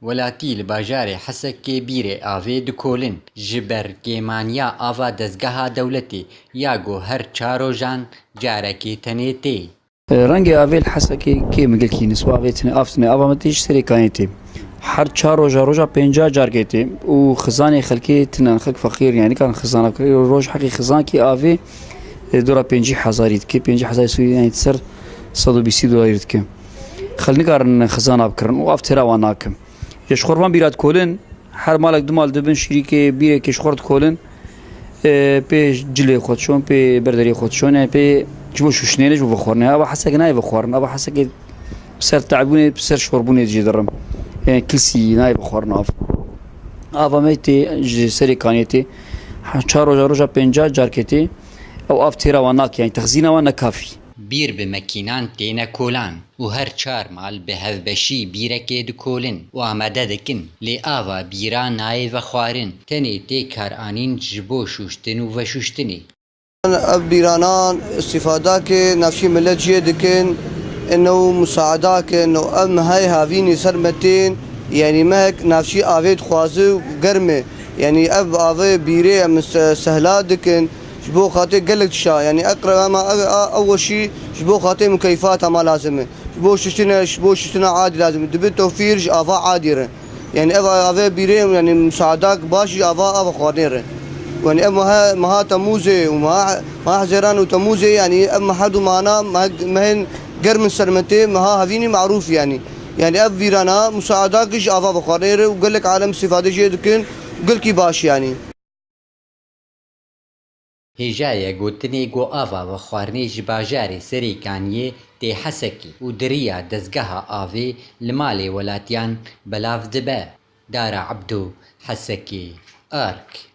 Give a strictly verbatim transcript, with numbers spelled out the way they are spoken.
Welatî li bajarê Hesekê bîrê avê dikolin, ji ber kêmaniya ava dezgeha dewletê ya ku her çar rojan carekê tenê tê. Rengê avê li Hesekê kêm e, gelkî nisba avê tine, av tine, ava me tê ji serê kanê tê. Her çar roja, roja pênca carkê tê û xizanê xelkê tine, xelk feqîr, yani nikarin xizana bikirin. Roj heqî xizankî avê, e, dora pêncî hezarî dike, pêncî hezarî Sûrî, yani ser sed û bîstî dolarî dike. Xelk nikarin xizana bikirin û av têra wan nake. Ya ji xwe van bîra dikolin, her malek du mal dibin şîrîkê bîrekê ji xwe dikolin, e, pê cilê xwe dişon, pê berderê xwe dişon, yani pê ji bo şûştinê ne, ji bo vexwarinê. Ava Hesekê nayê vexwarin, ava Hesekê bi ser te'bûnê, bi ser şorbûnê jê dirin. Yani kilsî nayê vexwarin av. Ava me tê ji serê kanê tê. Ha, çar roja, roja pênca carkê tê. Ew av têra wan nake, yani texzîna wan ne kafî. Bîr bi mekînan têne kolan û her çar mal bi hevbeşî bîrekê dikolin û amade dikin, lê ava bîra nayê vexwarin, tenê tê karanîn ji bo şûştin û veşûştinê. Ev bîranan îstîfadakê navçî millet cihê dikin, ino musaadakin û em hey havînî ser me tên, yanî mehek navçî avê dixwazi û germ e. Yanî ev avê bîrê em se-, sehla dikin, ji bo xatê gelek tişa, yanî eqreb ema ew, a-, ew weşî ji bo xatê mukeyfat hema lazim e. Ji bo şiştine, ji bo şiştina adî lazim e. Dibe tewfîr ji ava adî re. Yanî ev avê bîrê, yanî musaadak baş ji ava, ava xwarinê re. Yanî ev meha, meha Temûzê û meha, meha Hezêran û Temûzê, yanî ev meha du mahana, meh-, mehên germ in ser me tê, meha hevînî marûf yanî. Yanî ev vîrana musaadak ji ava ve xwarinê re û gelek alem îstîfade jê dikin, gelkî baş yanî. Hêjayê gotinê ku ava vexwarinê ji bajarê Serêkaniyê tê Hesekê û di riya dezgeha avê li malê welatiyan belav dibe. Dara Ebdo, Hesekê, Ark.